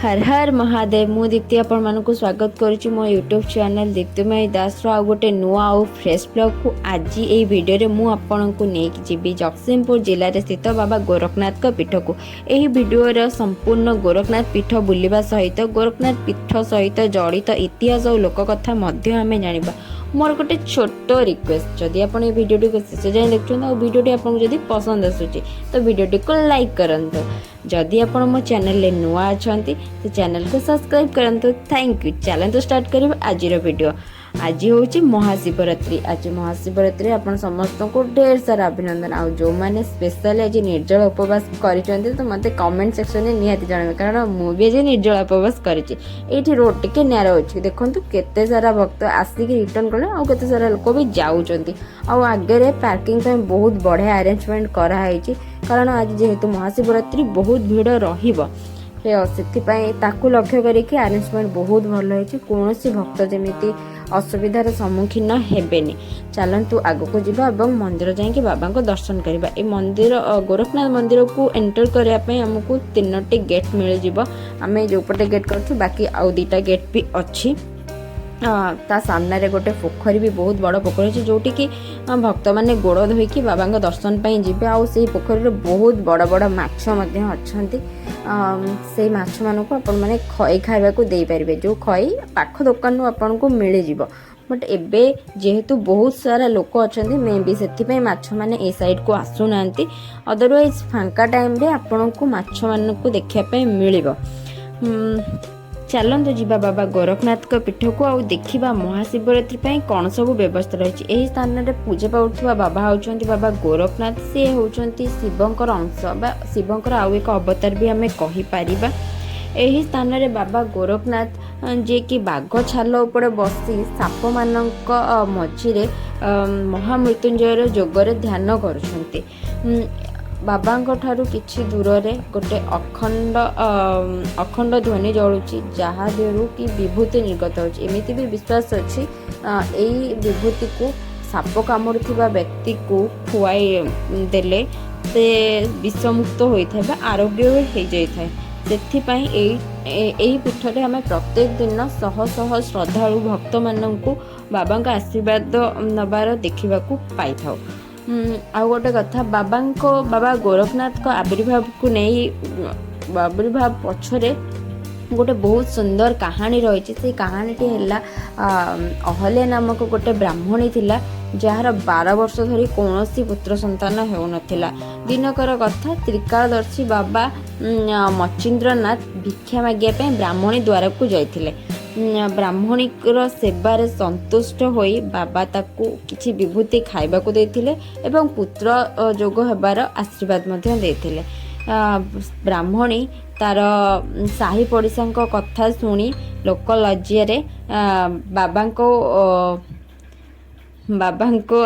ହର ହର ମହାଦେବ। ମୁଁ ଦୀପ୍ତି ଆପଣମାନଙ୍କୁ ସ୍ୱାଗତ କରୁଛି ମୋ ୟୁଟ୍ୟୁବ୍ ଚ୍ୟାନେଲ୍ ଦୀପ୍ତିମୟୀ ଦାସର ଆଉ ଗୋଟେ ନୂଆ ଆଉ ଫ୍ରେଶ୍ ବ୍ଲଗ୍କୁ। ଆଜି ଏଇ ଭିଡ଼ିଓରେ ମୁଁ ଆପଣଙ୍କୁ ନେଇକି ଯିବି ଜଗତସିଂହପୁର ଜିଲ୍ଲାରେ ସ୍ଥିତ ବାବା ଗୋରଖନାଥଙ୍କ ପୀଠକୁ। ଏହି ଭିଡ଼ିଓର ସମ୍ପୂର୍ଣ୍ଣ ଗୋରଖନାଥ ପୀଠ ବୁଲିବା ସହିତ ଗୋରଖନାଥ ପୀଠ ସହିତ ଜଡ଼ିତ ଇତିହାସ ଆଉ ଲୋକକଥା ମଧ୍ୟ ଆମେ ଜାଣିବା। ମୋର ଗୋଟେ ଛୋଟ ରିକ୍ୱେଷ୍ଟ, ଯଦି ଆପଣ ଏ ଭିଡ଼ିଓଟିକୁ ଶେଷ ଯାଏଁ ଦେଖୁଛନ୍ତି ଆଉ ଭିଡ଼ିଓଟି ଆପଣଙ୍କୁ ଯଦି ପସନ୍ଦ ଆସୁଛି, ତ ଭିଡ଼ିଓଟିକୁ ଲାଇକ୍ କରନ୍ତୁ। ଯଦି ଆପଣ ମୋ ଚ୍ୟାନେଲରେ ନୂଆ ଅଛନ୍ତି, ତ ଚ୍ୟାନେଲକୁ ସବସ୍କ୍ରାଇବ୍ କରନ୍ତୁ। Thank you. ଚାଲନ୍ତୁ ଷ୍ଟାର୍ଟ କରିବା ଆଜିର ଭିଡ଼ିଓ। ଆଜି ହେଉଛି ମହାଶିବରାତ୍ରି। ଆଜି ମହାଶିବରାତ୍ରି, ଆପଣ ସମସ୍ତଙ୍କୁ ଢେର ସାରା ଅଭିନନ୍ଦନ। ଆଉ ଯେଉଁମାନେ ସ୍ପେଶାଲି ଆଜି ନିର୍ଜଳ ଉପବାସ କରିଛନ୍ତି, ତ ମୋତେ କମେଣ୍ଟ ସେକ୍ସନରେ ନିହାତି ଜଣାଇବେ, କାରଣ ମୁଁ ବି ଆଜି ନିର୍ଜଳ ଉପବାସ କରିଛି। ଏଇଠି ରୋଡ଼ ଟିକେ ନ୍ୟାରୋ ଅଛି। ଦେଖନ୍ତୁ, କେତେ ସାରା ଭକ୍ତ ଆସିକି ରିଟର୍ନ କଲେ ଆଉ କେତେ ସାରା ଲୋକ ବି ଯାଉଛନ୍ତି। ଆଉ ଆଗରେ ପାର୍କିଂ ପାଇଁ ବହୁତ ବଢ଼ିଆ ଆରେଞ୍ଜମେଣ୍ଟ କରାହେଇଛି, କାରଣ ଆଜି ଯେହେତୁ ମହାଶିବରାତ୍ରି, ବହୁତ ଭିଡ଼ ରହିବ। ସେଥିପାଇଁ ତାକୁ ଲକ୍ଷ୍ୟ କରିକି ଆରେଞ୍ଜମେଣ୍ଟ ବହୁତ ଭଲ ହେଇଛି। କୌଣସି ଭକ୍ତ ଯେମିତି ଅସୁବିଧାର ସମ୍ମୁଖୀନ ହେବେନି। ଚାଲନ୍ତୁ ଆଗକୁ ଯିବା ଏବଂ ମନ୍ଦିର ଯାଇକି ବାବାଙ୍କ ଦର୍ଶନ କରିବା। ଏ ମନ୍ଦିର ଗୋରଖନାଥ ମନ୍ଦିରକୁ ଏଣ୍ଟର କରିବା ପାଇଁ ଆମକୁ ତିନୋଟି ଗେଟ୍ ମିଳିଯିବ। ଆମେ ଯେଉଁପଟେ ଗେଟ୍ କରୁଛୁ, ବାକି ଆଉ ଦୁଇଟା ଗେଟ୍ ବି ଅଛି। ତା ସାମ୍ନାରେ ଗୋଟେ ପୋଖରୀ ବି, ବହୁତ ବଡ଼ ପୋଖରୀ ଅଛି, ଯେଉଁଠିକି ଭକ୍ତମାନେ ଗୋଡ଼ ଧୋଇକି ବାବାଙ୍କ ଦର୍ଶନ ପାଇଁ ଯିବେ। ଆଉ ସେଇ ପୋଖରୀରେ ବହୁତ ବଡ଼ ବଡ଼ ମାଛ ମଧ୍ୟ ଅଛନ୍ତି। ସେଇ ମାଛମାନଙ୍କୁ ଆପଣମାନେ ଖଇ ଖାଇବାକୁ ଦେଇପାରିବେ, ଯେଉଁ ଖଇ ପାଖ ଦୋକାନରୁ ଆପଣଙ୍କୁ ମିଳିଯିବ। ବଟ୍ ଏବେ ଯେହେତୁ ବହୁତ ସାରା ଲୋକ ଅଛନ୍ତି, ମେ ବି ସେଥିପାଇଁ ମାଛମାନେ ଏ ସାଇଡ଼କୁ ଆସୁନାହାନ୍ତି। ଅଦରୱାଇଜ୍ ଫାଙ୍କା ଟାଇମ୍ରେ ଆପଣଙ୍କୁ ମାଛମାନଙ୍କୁ ଦେଖିବା ପାଇଁ ମିଳିବ। ଚାଲନ୍ତୁ ଯିବା ବାବା ଗୋରଖନାଥଙ୍କ ପୀଠକୁ ଆଉ ଦେଖିବା ମହାଶିବରାତ୍ରି ପାଇଁ କ'ଣ ସବୁ ବ୍ୟବସ୍ଥା ରହିଛି। ଏହି ସ୍ଥାନରେ ପୂଜା ପାଉଥିବା ବାବା ହେଉଛନ୍ତି ବାବା ଗୋରଖନାଥ। ସେ ହେଉଛନ୍ତି ଶିବଙ୍କର ଅଂଶ ବା ଶିବଙ୍କର ଆଉ ଏକ ଅବତାର ବି ଆମେ କହିପାରିବା। ଏହି ସ୍ଥାନରେ ବାବା ଗୋରଖନାଥ, ଯିଏକି ବାଘ ଛାଲ ଉପରେ ବସି ସାପମାନଙ୍କ ମଝିରେ ମହାମୃତ୍ୟୁଞ୍ଜୟର ଯୋଗରେ ଧ୍ୟାନ କରୁଛନ୍ତି। ବାବାଙ୍କ ଠାରୁ କିଛି ଦୂରରେ ଗୋଟେ ଅଖଣ୍ଡ ଧ୍ୱନି ଜଳୁଛି, ଯାହା ଦେହରୁ କି ବିଭୂତି ନିର୍ଗତ ହେଉଛି। ଏମିତି ବି ବିଶ୍ୱାସ ଅଛି, ଏଇ ବିଭୂତିକୁ ସାପ କାମୁଡ଼ୁଥିବା ବ୍ୟକ୍ତିକୁ ଖୁଆଇ ଦେଲେ ସେ ବିଷମୁକ୍ତ ହୋଇଥାଏ ବା ଆରୋଗ୍ୟ ହେଇଯାଇଥାଏ। ସେଥିପାଇଁ ଏଇ ପୀଠରେ ଆମେ ପ୍ରତ୍ୟେକ ଦିନ ଶହ ଶହ ଶ୍ରଦ୍ଧାଳୁ ଭକ୍ତମାନଙ୍କୁ ବାବାଙ୍କ ଆଶୀର୍ବାଦ ନେବାର ଦେଖିବାକୁ ପାଇଥାଉ। ଆଉ ଗୋଟେ କଥା, ବାବା ଗୋରଖନାଥଙ୍କ ଆବିର୍ଭାବକୁ ନେଇ, ଆବିର୍ଭାବ ପଛରେ ଗୋଟେ ବହୁତ ସୁନ୍ଦର କାହାଣୀ ରହିଛି। ସେଇ କାହାଣୀଟି ହେଲା, ଅହଲ୍ୟା ନାମକ ଗୋଟେ ବ୍ରାହ୍ମଣୀ ଥିଲା, ଯାହାର 12 ବର୍ଷ ଧରି କୌଣସି ପୁତ୍ର ସନ୍ତାନ ହେଉନଥିଲା। ଦିନକର କଥା, ତ୍ରିକାଳଦର୍ଶୀ ବାବା ମଚିନ୍ଦ୍ରନାଥ ଭିକ୍ଷା ମାଗିବା ପାଇଁ ବ୍ରାହ୍ମଣୀ ଦ୍ୱାରକୁ ଯାଇଥିଲେ। ବ୍ରାହ୍ମଣୀର ସେବାରେ ସନ୍ତୁଷ୍ଟ ହୋଇ ବାବା ତାକୁ କିଛି ବିଭୂତି ଖାଇବାକୁ ଦେଇଥିଲେ ଏବଂ ପୁତ୍ର ଯୋଗ ହେବାର ଆଶୀର୍ବାଦ ମଧ୍ୟ ଦେଇଥିଲେ। ବ୍ରାହ୍ମଣୀ ତାର ସାହି ପଡ଼ିଶାଙ୍କ କଥା ଶୁଣି ଲୋକ ଲଜ୍ଜାରେ ବାବାଙ୍କ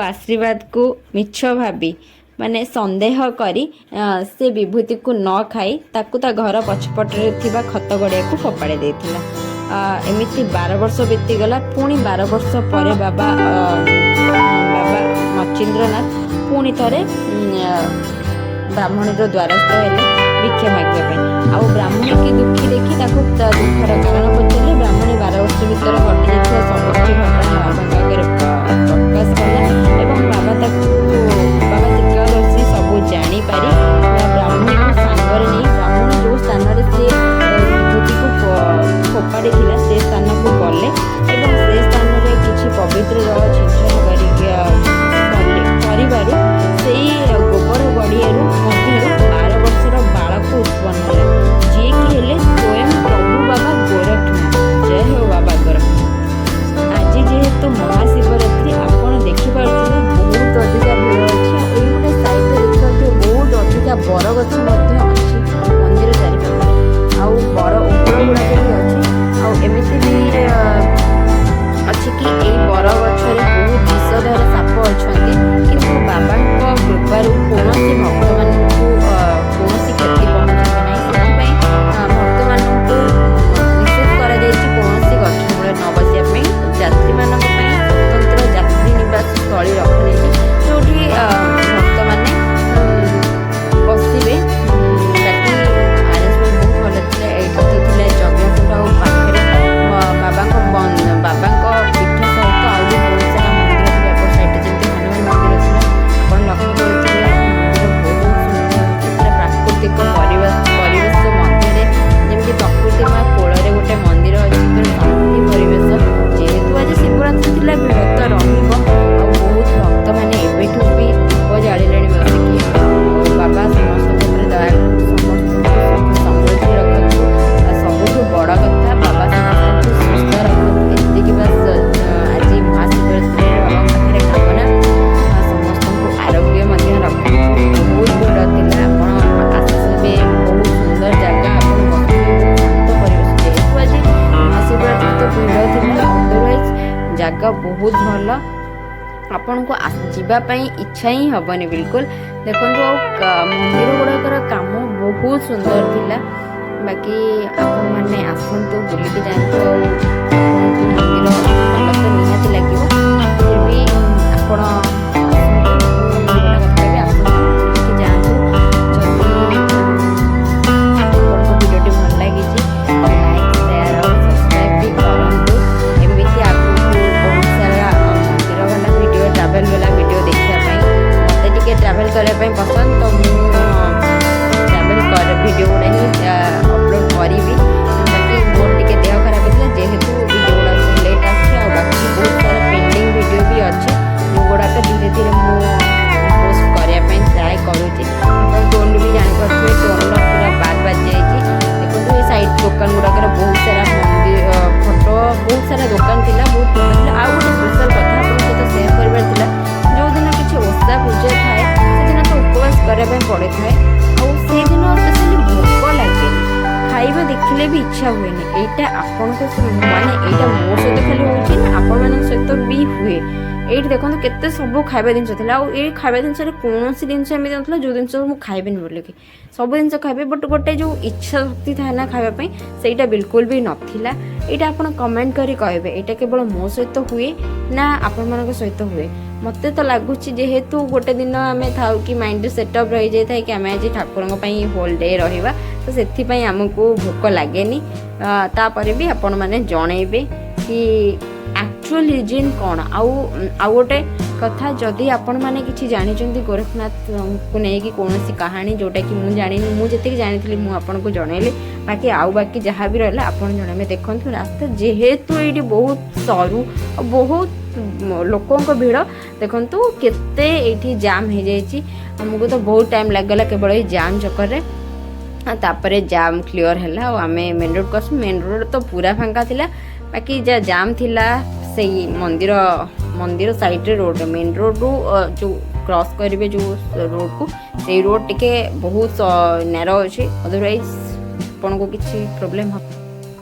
ଆଶୀର୍ବାଦକୁ ମିଛ ଭାବି, ମାନେ ସନ୍ଦେହ କରି, ସେ ବିଭୂତିକୁ ନ ଖାଇ ତାକୁ ତା ଘର ପଛପଟରେ ଥିବା ଖତ ଗଡ଼ିଆକୁ ଫୋପାଡ଼ି ଦେଇଥିଲା। ଏମିତି 12 ବର୍ଷ ବିତିଗଲା। ପୁଣି 12 ବର୍ଷ ପରେ ବାବା ମଚିନ୍ଦ୍ରନାଥ ପୁଣି ଥରେ ବ୍ରାହ୍ମଣୀର ଦ୍ୱାରସ୍ଥ ହେଲେ ଭିକ୍ଷା ମାଗିବା ପାଇଁ। ଆଉ ବ୍ରାହ୍ମଣୀକି ଦୁଃଖୀ ଦେଖି ତାକୁ ତା ଦୁଃଖର କାରଣ ପଚାରିଲେ। ବ୍ରାହ୍ମଣୀ 12 ବର୍ଷ ଭିତରେ ଘଟିଯାଇଥିବା ସବୁ କିଛି ଘଟଣା ବାବାଙ୍କ ଆଗରେ ପ୍ରକାଶ କଲା ଏବଂ ବାବା ତ୍ରିକାଳଦର୍ଶୀ ସବୁ ଜାଣିପାରି ବ୍ରାହ୍ମଣୀକୁ ସାଙ୍ଗରେ ନେଇ ବ୍ରାହ୍ମଣୀ ଯେଉଁ ସ୍ଥାନରେ ସେ ବିଭୂତିକୁ ଫୋପାଡ଼ିଥିଲା, ସେ ସ୍ଥାନକୁ ଗଲେ ଏବଂ ସେ ସ୍ଥାନରେ କିଛି ପବିତ୍ର ଜଳ ଛିଞ୍ଚନ କରିକି କରିବାରୁ ସେଇ ଗୋବର ଗଡ଼ିଆରୁ ମଧ୍ୟରୁ 12 ବର୍ଷର ବାଳକ ଉତ୍ପନ୍ନ ହେଲା, ଯିଏକି ହେଲେ ସ୍ୱୟଂ ପ୍ରଭୁ ବାବା ଗୋରଖନାଥ। ଜୟ ହେଉ ବାବା ଗୋରଖନାଥ। ଆପଣଙ୍କୁ ଯିବା ପାଇଁ ଇଚ୍ଛା ହିଁ ହେବନି ବିଲକୁଲ। ଦେଖନ୍ତୁ, ଆଉ ମନ୍ଦିର ଗୁଡ଼ାକର କାମ ବହୁତ ସୁନ୍ଦର ଥିଲା। ବାକି ଆପଣମାନେ ଆସନ୍ତୁ, ବୁଲିକି ଯାଆନ୍ତୁ ଆଉ ଆପଣଙ୍କୁ ମନ୍ଦିର ଭଲ ତ ନିହାତି ଲାଗିବ। ଫିର୍ ବି ଆପଣ ଆସନ୍ତୁ, ମୁଁ ଗୋଟେ କଥା କହିବି, ଆସନ୍ତୁ, ବୁଲିକି ଯାଆନ୍ତୁ। ଯଦି ଆପଣଙ୍କୁ ଭିଡ଼ିଓଟି ଭଲ ଲାଗିଛି, ଲାଇକ୍, ସେୟାର ଆଉ ସବସ୍କ୍ରାଇବ୍ ବି କରନ୍ତୁ। ଏମିତି ଆଗକୁ ବହୁତ ସାରା ମନ୍ଦିର ବାଲା ଭିଡ଼ିଓ, ଟ୍ରାଭେଲ୍ ବାଲା ଭିଡ଼ିଓ ଦେଖିବା ପାଇଁ। ମୋତେ ଟିକେ ଟ୍ରାଭେଲ୍ କରିବା ପାଇଁ ପସନ୍ଦ, ତ ମୁଁ ଟ୍ରାଭେଲ୍ କରେ, ଭିଡ଼ିଓ ଗୁଡ଼ା ହିଁ ଅପଲୋଡ଼ କରିବି। ବାକି ମୋର ଟିକେ ଦେହ ଖରାପ ହେଇଥିଲା, ଯେହେତୁ ଭିଡ଼ିଓ ଗୁଡ଼ା ସବୁ ଲେଟ୍ ଆସୁଛି। ଆଉ ବାକି ବହୁତ ସାରା ପେଣ୍ଡିଂ ଭିଡ଼ିଓ ବି ଅଛି, ଯେଉଁଗୁଡ଼ାକ ଧୀରେ ଧୀରେ ମୁଁ ପୋଷ୍ଟ କରିବା ପାଇଁ ଟ୍ରାଏ କରୁଛି। ଆପଣ ଟୋନ୍ରୁ ବି ଜାଣିପାରୁଥିବେ, ଟୋନ୍ର ପୁରା ବାଦ ବାଜିଯାଇଛି। ଦେଖନ୍ତୁ, ଏ ସାଇଡ଼୍ ଦୋକାନ ଗୁଡ଼ାକରେ ବହୁତ ସାରା ମନ୍ଦିର ଫଟୋ, ବହୁତ ସାରା ଦୋକାନ ଥିଲା, ବହୁତ ଫଟୋ ଥିଲା। ଆଉ ଗୋଟେ ସ୍ପେଶାଲ୍ କଥା ଆପଣଙ୍କ ସହିତ ସେୟାର କରିବାର ଥିଲା। ଯେଉଁଦିନ କିଛି ଓଷା ପୂଜା ଥାଏ, ସେଦିନ ତ ଉପବାସ କରିବା ପାଇଁ ପଡ଼ିଥାଏ। ଆଉ ସେଇଦିନ ସ୍ପେଶାଲି ଭୋକ ଲାଗେନି, ଖାଇବା ଦେଖିଲେ ବି ଇଚ୍ଛା ହୁଏନି। ଏଇଟା ଆପଣଙ୍କ ମାନେ ଏଇଟା ମୋ ସହିତ ଖାଲି ହେଉଛି ନା ଆପଣମାନଙ୍କ ସହିତ ବି ହୁଏ? ଏଇଠି ଦେଖନ୍ତୁ, କେତେ ସବୁ ଖାଇବା ଜିନିଷ ଥିଲା। ଆଉ ଏଇ ଖାଇବା ଜିନିଷରେ କୌଣସି ଜିନିଷ ଏମିତି ନଥିଲା ଯେଉଁ ଜିନିଷ ମୁଁ ଖାଇବିନି ବୋଲିକି। ସବୁ ଜିନିଷ ଖାଇବି, ବଟ୍ ଗୋଟେ ଯେଉଁ ଇଚ୍ଛା ଶକ୍ତି ଥାଏ ନା ଖାଇବା ପାଇଁ, ସେଇଟା ବିଲକୁଲ ବି ନଥିଲା। ଏଇଟା ଆପଣ କମେଣ୍ଟ କରି କହିବେ, ଏଇଟା କେବଳ ମୋ ସହିତ ହୁଏ ନା ଆପଣମାନଙ୍କ ସହିତ ହୁଏ? ମୋତେ ତ ଲାଗୁଛି, ଯେହେତୁ ଗୋଟେ ଦିନ ଆମେ ଥାଉ କି ମାଇଣ୍ଡରେ ସେଟଅପ୍ ରହିଯାଇଥାଏ କି ଆମେ ଆଜି ଠାକୁରଙ୍କ ପାଇଁ ହୋଲ୍ ଡେ ରହିବା, ତ ସେଥିପାଇଁ ଆମକୁ ଭୋକ ଲାଗେନି। ତାପରେ ବି ଆପଣମାନେ ଜଣେଇବେ କି ଆକ୍ଚୁଆଲ୍ ରିଜନ୍ କ'ଣ। ଆଉ ଗୋଟେ କଥା, ଯଦି ଆପଣମାନେ କିଛି ଜାଣିଛନ୍ତି ଗୋରଖନାଥଙ୍କୁ ନେଇକି କୌଣସି କାହାଣୀ, ଯେଉଁଟାକି ମୁଁ ଜାଣିନି, ମୁଁ ଯେତିକି ଜାଣିଥିଲି ମୁଁ ଆପଣଙ୍କୁ ଜଣେଇଲି, ବାକି ଆଉ ବାକି ଯାହା ବି ରହିଲା ଆପଣ ଜଣେଇବେ। ଦେଖନ୍ତୁ, ରାସ୍ତା ଯେହେତୁ ଏଇଠି ବହୁତ ସରୁ ଆଉ ବହୁତ ଲୋକଙ୍କ ଭିଡ଼, ଦେଖନ୍ତୁ କେତେ ଏଇଠି ଜାମ୍ ହେଇଯାଇଛି। ଆମକୁ ତ ବହୁତ ଟାଇମ୍ ଲାଗିଗଲା କେବଳ ଏଇ ଜାମ୍ ଚକରରେ। ଆଉ ତାପରେ ଜାମ୍ କ୍ଲିଅର୍ ହେଲା ଆଉ ଆମେ ମେନ୍ ରୋଡ଼କୁ ଆସୁ। ମେନ୍ ରୋଡ଼ ତ ପୁରା ଫାଙ୍କା ଥିଲା, ବାକି ଯାହା ଜାମ୍ ଥିଲା ସେଇ ମନ୍ଦିର ସାଇଡ଼୍ରେ ରୋଡ଼, ମେନ୍ ରୋଡ଼ରୁ ଯେଉଁ କ୍ରସ୍ କରିବେ ଯେଉଁ ରୋଡ଼କୁ, ସେଇ ରୋଡ଼ ଟିକେ ବହୁତ ନ୍ୟାରୋ ଅଛି। ଅଦରୱାଇଜ୍ ଆପଣଙ୍କୁ କିଛି ପ୍ରୋବ୍ଲେମ୍